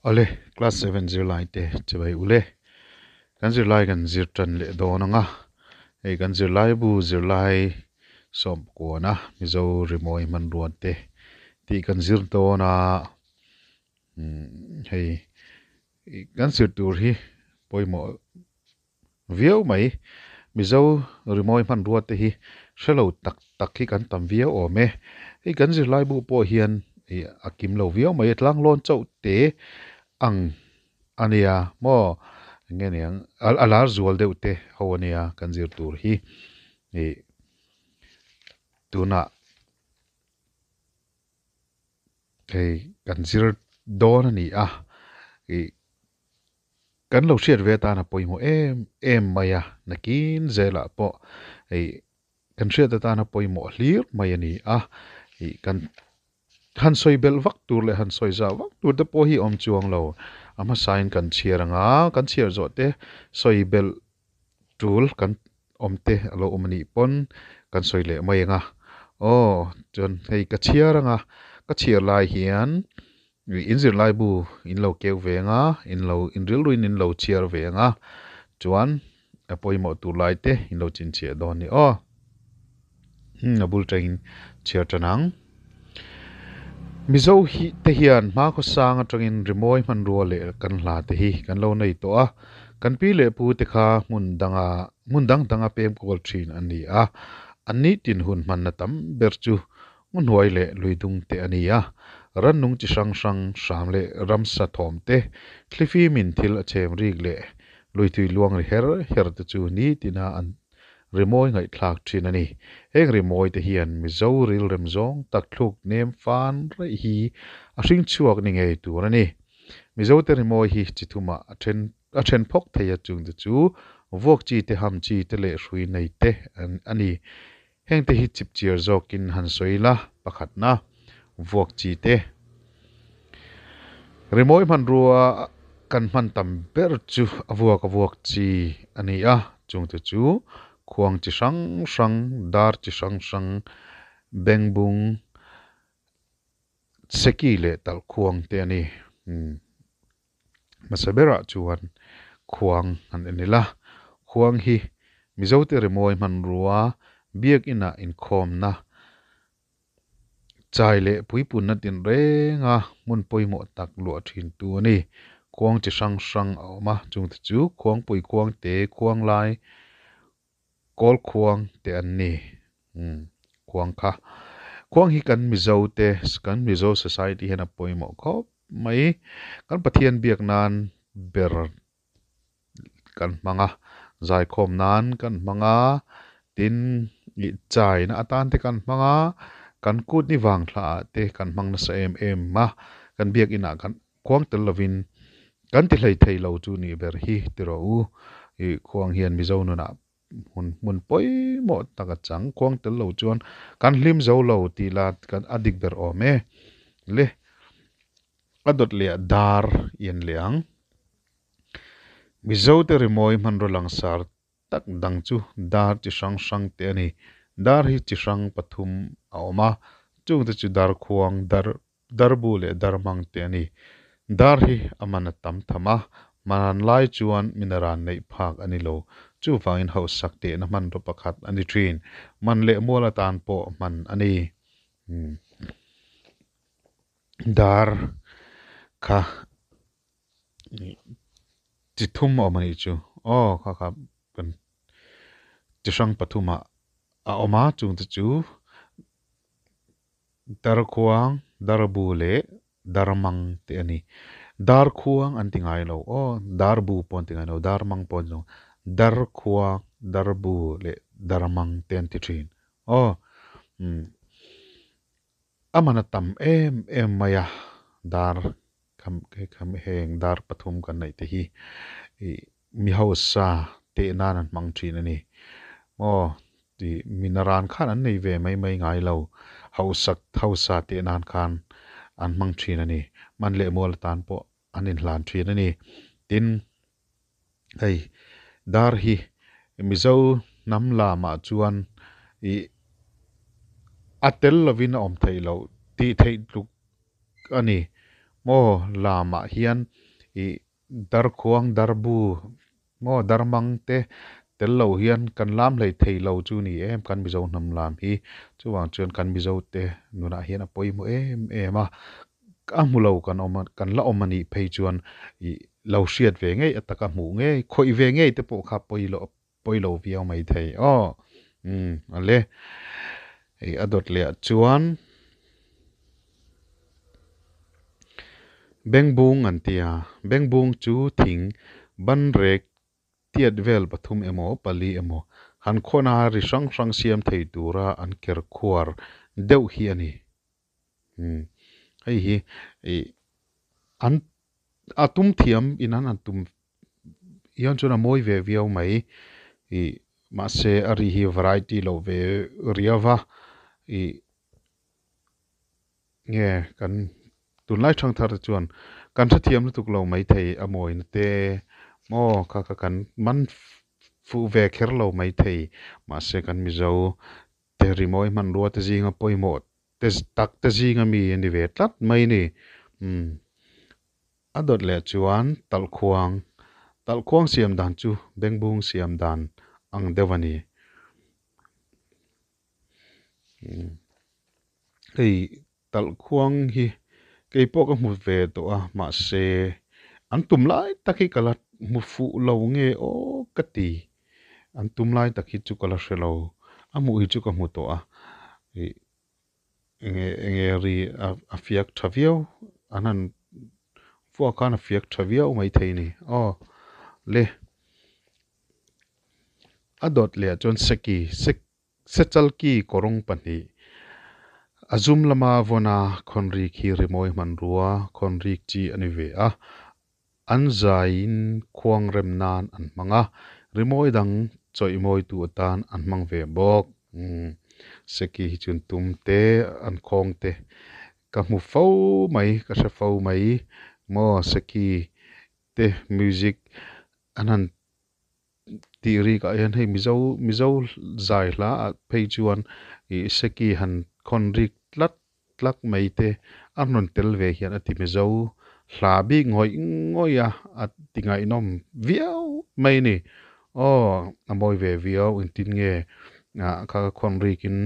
Awle, class 7 zirlai te chibai ule. Kan zirlai kan zir tan leh dawn anga. Hei kan zirlai bu zirlai sawm kuana Mizo rimawi hmanrua te tih kan zir dawn a. Hei kan zir tur hi pawimawh viau mai. Mizo rimawi hmanrua te hi hrelo tak tak hi kan tam viau awm e. Hei kan zirlai bu pawh hian ih a kim lo viau mai a, tlanglawn chauh te ang a nia maw eng nge niang a lar zual deuh te ho a nia kan zir tur hi ih tunah hei kan zir dawn a ni a ih. Kan lo hriat ve atan a pawimawh em em mai a, nakin zelah pawh hei kan hriat atan a pawimawh hlir mai a ni a, ih kan han sawi belh vak tur leh han sawi zah vak tur te pawh hi awm chuang lo. A hmasain kan chhiar ang a, kan chhiar zawh te sawi belh tul kan awm te a lo awm a nih pawn kan sawi leh mai ang a, aw chuan hei ka chhiar ang a, ka chhiar lai hian In zirlai bu in lo keu ve ang a, in lo in rilruin in lo chhiar ve ang a, chuan a pawimawh tur lai te in lo chinchhiah dawn ni aw. Hmm, a bul tangin chhiar tan ang. Mizo hi te hian hma khawsang atangin rimawi hmanrua leh kan hla te hi kan lo nei tawh a, kan pi leh pu te kha hmun danga hmun dang danga pem kual thin an ni a, an nitin hun hmanna tam ber chu Hmuhnuai leh luidung te a ni a, rannung chi hrang hrang hram leh ramsa thawm te, thlifimin thil a chhem rik leh luitui luang ri her her te chu nitina an rimawi ngaihthlak thin a ni. Heng rimawi te hian Mizo rilrem zawng tak thluk nem fan raih hi a hring chhuak ni ngei tur a ni. Mizo te rimawi hi chi thumah a then a then phawk thei a chung te chu vuak chi te ham chi te leh hrui nei te a ni. Hengte hi chipchiar zawkin han sawi la, pakhatna, vuak chi te. Rimawi hmanrua kan hman tam ber chu a vuak a vuak chi a ni a, chungte chu khuang chi hrang hrang, dar chi hrang hrang, bengbung, seki leh talhkhuang te a ni. Hmasa berah chuan khuang an en ila, khuang hi Mizote rimawi hmanrua biakinah inkhawmna chai leh puipunna tinrenga hmun pawimawh tak luah thintu a ni. Khuang chi hrang hrang a awm a, chungte chu khuangpui khuang te, khuang lai, Kawl khuang te an ni. Umm khuang kha. Khuang hi kan Mizo te, kan Mizo society hian a pawimawh khawp mai. Kan Pathian biak nan ber kan hmang a, zaikhawm nan kan hmang a, tin ih chaina atan te kan hmang a, kan kut ni vang thla ah te kan hmang nasa em em a, kan biak inah kan Khuang tel lovin kan ti hlei thei lo chu nih ber hi ti rawh u. Ih khuang hian Mizo nunah hmun hmun pawimawh tak a chang. Khuang tel lo chuan kan hlim zo lo tih la kan a dik ber awm e. Le a dawt leh a dar i en leh ang. Mizo te rimawi hmanraw langsar tak dang chu dar chi hrang hrang te a ni. Dar hi chi hrang pathum a awm a, chungte chu dar khuang, dar darbu leh dar hmang te a ni. Dar hi a man a tam tham a, man lai chuan minaran neih phak a ni lo. Chuvangin hausak tehna hmanraw pakhat a ni thin. Man leh mual atan pawh hman a ni. Dar kha Chi thum a awm a nih chu. Aw kha kha kan chi hrang pathum ah a awm a chung te chu darkhuang, darbu leh darmang te a ni. Darkhuang an ti ngai lo aw darbu pawh an ti ngai lo darmang pawh an ti lo darkhuang, darbu leh darmang te an ti thin aw umm. A man a tam em em mai a, dar kham kham heng dar pathum kan neih te hi ih mi hausa teh nan an hmang thin a ni. Maw tih mi naran khan an nei ve mai mai ngai lo, hausak hausa teh nan khan an hmang thin a ni. Man leh mual atan pawh an inhlan thin a ni. Tin, hei dar hi Mizo hnam lamah chuan ih a tel lovin a awm theih loh tih theih tluk a ni. Maw lamah hian ih darkhuang darbu maw darmang te tel lo hian kan lam hlei thei lo chu ni em kan Mizo hnam lam hi. Chuvang chuan kan Mizo te nunah hian a pawimawh em em a, a hmu lo kan awm a kan la awm a nih phei chuan ih lo hriat ve ngei a taka hmuh ngei khawih ve ngei te pawh kha pawi loh pawi lo viau mai thei aw umm ale ih a dawt leh ah chuan Bengbung an ti a Bengbung chu thing banrek tiat vel pathum emaw pali emaw han khawn a ri hrang hrang siam thei tura an ker khuar deuh hi a ni. Umm hei hi ih an a tum thiam in an han tum hian chuan a mawi ve viau mai ih mahse a ri hi variety loh ve riau va ih nge kan tunlai thangthar te chuan kan hrethiam lutuk lo maithei a mawina te maw kha kha kan man fuh ve kher lo maithei mahse kan Mizo te rimawi hmanrua te zinga pawimawh te tak te zinga mi a ni ve tlat mai a ni. Umm a dawt leh chuan talhkhuang talhkhuang siam dan chu bengbung siam dan ang deuh a ni. Umm hei talhkhuang hi kei pawh ka hmu ve tawh a mahse an tum lai tak hi ka la hmu fuh lo nge aw ka ti. An tum lai tak hi chu ka la hre lo, a hmuh hi chu ka hmu tawh a, ih enge enge ri a fiak tha viau an han vuak khan a fiak tha viau maithei a ni aw le a dawt leh ah chuan seki sek sechalki kawrawng pahnih a zum lama vawn a khawnrik hi rimawi hmanrua khawnrik chi a ni ve a. An zaiin khuang rem nan an hmang a, rimawi dang chawih mawitu atan an hmang ve bawk. Umm Seki hi chuan tum te, an khawng te ka hmu fo mai, ka hre fo mai. Maw Seki te music an han tih rik ah hian hei Mizo Mizo zai hla ah phei chuan ih Seki han khawn rik tlat tlak mai te a rawn tel ve hian a ti Mizo hla bik ngawih ngawih a, a ti ngaihnawm viau mai a ni. Aw a mawi ve viau engtin nge ah kha ka khawn rikin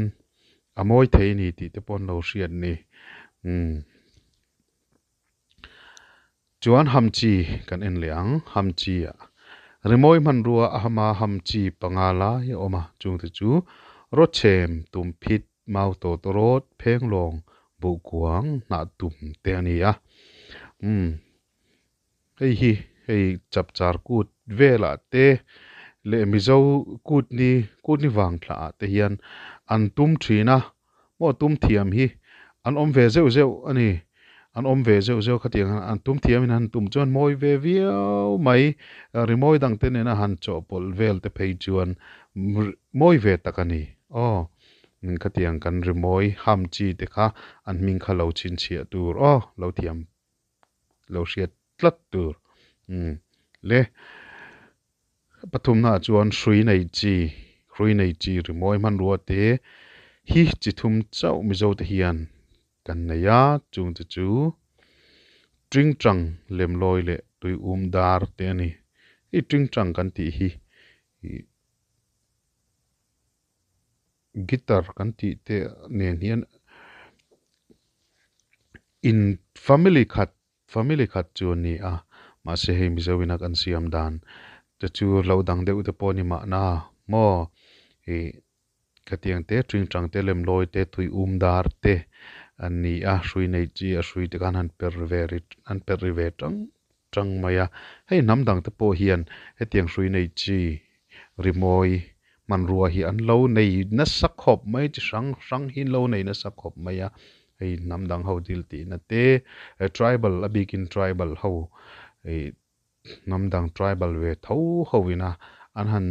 a mawi thei a ni tih te pawh an lo hriat ni. Umm. Chuan hamchi kan en leh ang, hamchi ah rimawi hmanrua a hama hamchi panga lai a awm a, chungte chu rawchhem, tumphit, mau tawt rawt, phenglawng, buhkuang, hnah tum te a ni a. Umm hei hi hei chapchar kut velah te leh Mizo kut ni kut ni vang thlah ah te hian an tum thin a, Maw tum thiam hi an awm ve zeuh zeuh a ni. An awm ve zeuh zeuh khatiang hian an tum thiamin han tum chuan mawi ve viau mai. Rimawi dangte nena han chawhpawlh vel te phei chuan mawi ve tak a ni. Aw, khatiang kan rimawi ham chi te kha an hming kha lo chhinchhiah tur aw, lo thiam lo hriat tlat tur. Umm le pathumnaah chuan hrui nei chi, hrui nei chi rimawi hmanrua te hi chi thum chauh Mizo te hian kan nei a, chung te chu Tingtang lemlawi leh tuium dar te a ni. Hei tingtang kan tih hi ih guitar kan tih te nen hian in family khat family khat chu a ni a mahse hei Mizo ina kan siam dan te chu lo dang deuh te pawh a ni mahna maw ih khatiang te tingtang te lemlawi te tui um dar te an ni a hrui nei chi a hrui te khan han per ve ri an per ri ve tang tang mai a hei hnam dang te pawh hian hetiang hrui nei chi rimawi hmanrua hi an lo nei nasa khawp mai chi hrang hrang hi an lo nei nasa khawp mai a hei hnam dang ho thil tihna te tribal a bikin tribal ho ih hnam dang tribal ve tho ho ina an han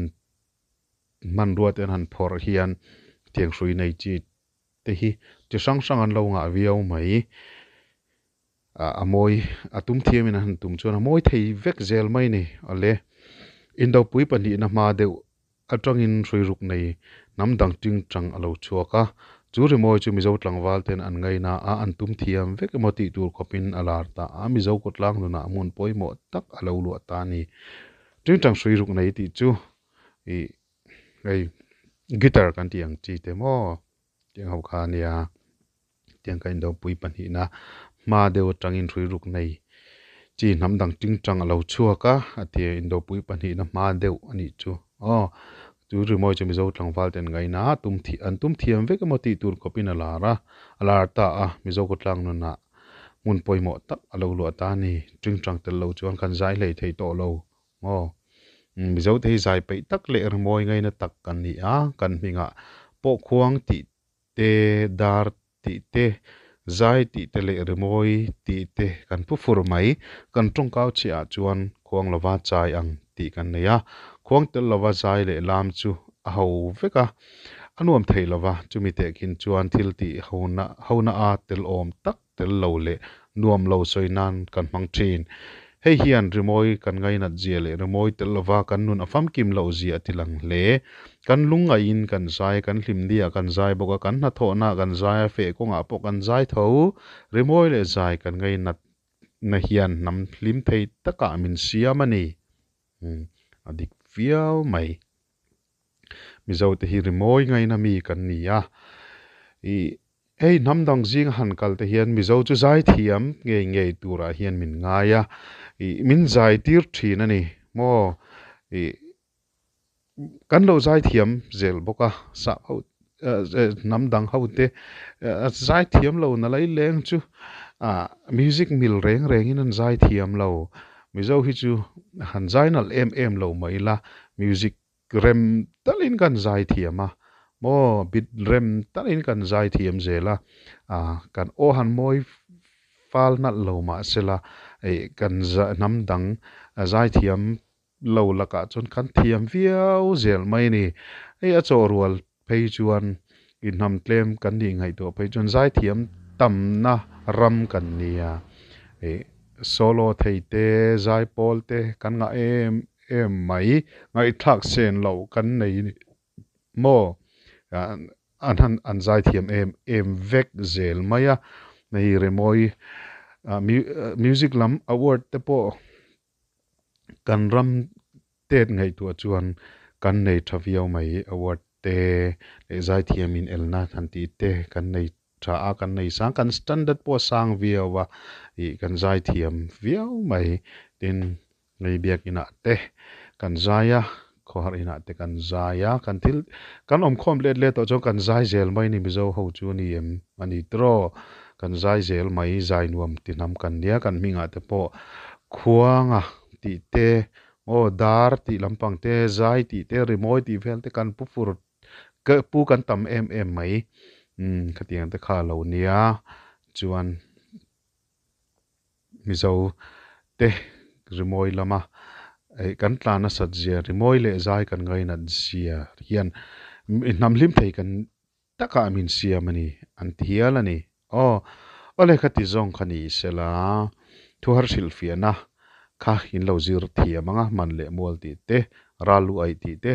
hmanrua te an han phawrh hian tiang hrui nei chi te hi chi hrang hrang an lo ngah viau mai. A mawi, a tum thiamin an han tum chuan a mawi thei vek zel mai ni. Awle, Indopui pahnihna hma deuh atangin hruiruk nei hnam dang tingtang a lo chhuak a, Chu rimawi chu Mizo tlangval ten an ngaina a, an tum thiam vek emaw tih tur khawpin a lar ta a, Mizo kawtlang nunah hmun pawimawh tak a lo luah ta a ni. Tingtang hrui ruk nei tih chu ih hei guitar kan tih ang chi te maw tiang ho kha a nia. Tiang ka indopui pahnihna hma deuh atangin hrui ruk nei chi hnam dang tingtang a lo chhuak a, a ti a indopui pahnihna hma deuh a nih chu aw. Chu rimawi chu Mizo tlangval ten ngaina a tum thih an tum thiam vek emaw tih tur khawpin a lar a, a lar ta a, Mizo khawtlang nunah hmun pawimawh tak a lo luah ta a ni. Tingtang tel lo chuan kan zai hlei thei tawh lo maw? Mizo te hi zai peih tak leh rimawi ngaina tak kan ni a, kan hmingah pawh khuang tih te, dar tih te, zai tih te leh rimawi tih te kan pu fur mai. Kan tawngkau chhiah ah chuan khuang lova chai ang tih kan nei a, khuang tel lova zai leh lam chu a ho vek a, a nuam thei lova, chumi tehkhin chuan thil tih hona hona a tel awm tak tel lo leh nuam lo sawi nan kan hmang thin. Hei hian rimawi kan ngainat zia leh rimawi tel lova kan nun a famkim loh zia a ti lang hle. Kan lungngaihin kan zai, kan hlimdiah kan zai bawk a, kan hnathawhnaah kan zai a, feh kawngah pawh kan zai tho. Rimawi leh zai kan ngainat na hian hnam hlim thei takah min siam a ni. A dik viau mai. Mizo te hi rimawi ngaina mi kan ni a, ih hei hnam dang zinga han kal te hian Mizo chu zai thiam ngei ngei turah hian min ngai a, ih min zai tir thin a ni maw, ih kan lo zai thiam zel bawk a, sah ho hnam dang ho te zai thiam lo na lai leng chu ah music mil reng rengin an zai thiam lo, Mizo hi chu han zai nalh em em lo mai ila music rem talin kan zai thiam a, maw bit rem talin kan zai thiam zel a, ah kan aw han mawi fal nalh lo mah sela ih kan hnam dang zai thiam lo lakah chuan kan thiam viau zel mai a ni. Hei a chawh rual phei chuan i hnam tlem kan nih ngaihtuah phei chuan zai thiam tamna ram kan nia ih solo thei te zai pawl te kan ngah em em mai ngaihthlak sen loh kan nei maw an han an zai thiam em em vek zel mai a hei rimawi music lam award te pawh kan ram tet ngaihtuah chuan kan nei tha viau mai award te leh zaithiam in elna han tih te kan nei tha a kan nei sang kan standard pawh a sang viau a ih kan zaithiam viau mai tin ngei biakinah te kan zai a khawhar inah te kan zai a kan thil kan awmkhawm let let tawh chuan kan zai zel mai ni Mizo ho chu a ni em a ni tiraw kan zai zel mai zai nuam ti hnam kan nia kan hmingah te pawh khuanga tih te aw dar tih lampang te zai tih te rimawi tih vel te kan pu fur pu kan tam em em mai umm khatiang te kha a lo nia chuan. Mizo te rimawi lama eh kan tlan nasat zia rimawi leh zai kan ngainat zia hian hnam hlim thei kan takah min siam a ni an ti hial a ni. Aw awle kha ti zawng kha ni sela thu har hrilhfiahna kha in lo zir thiam ang a man leh mual tih te ral lu aih tih te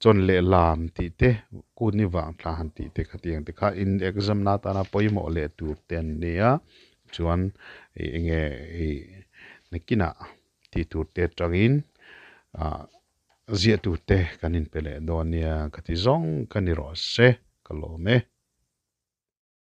chawn leh lam tih te kut ni vang thla han tih te khatiang te kha in exam na atana pawimawh leh tur te an ni a. Chuan ih enge ih nakinah tih tur te atangin ah ziah tur te kan inpe leh dawn nia ka ti zawng ka ni rawh se ka lawm e.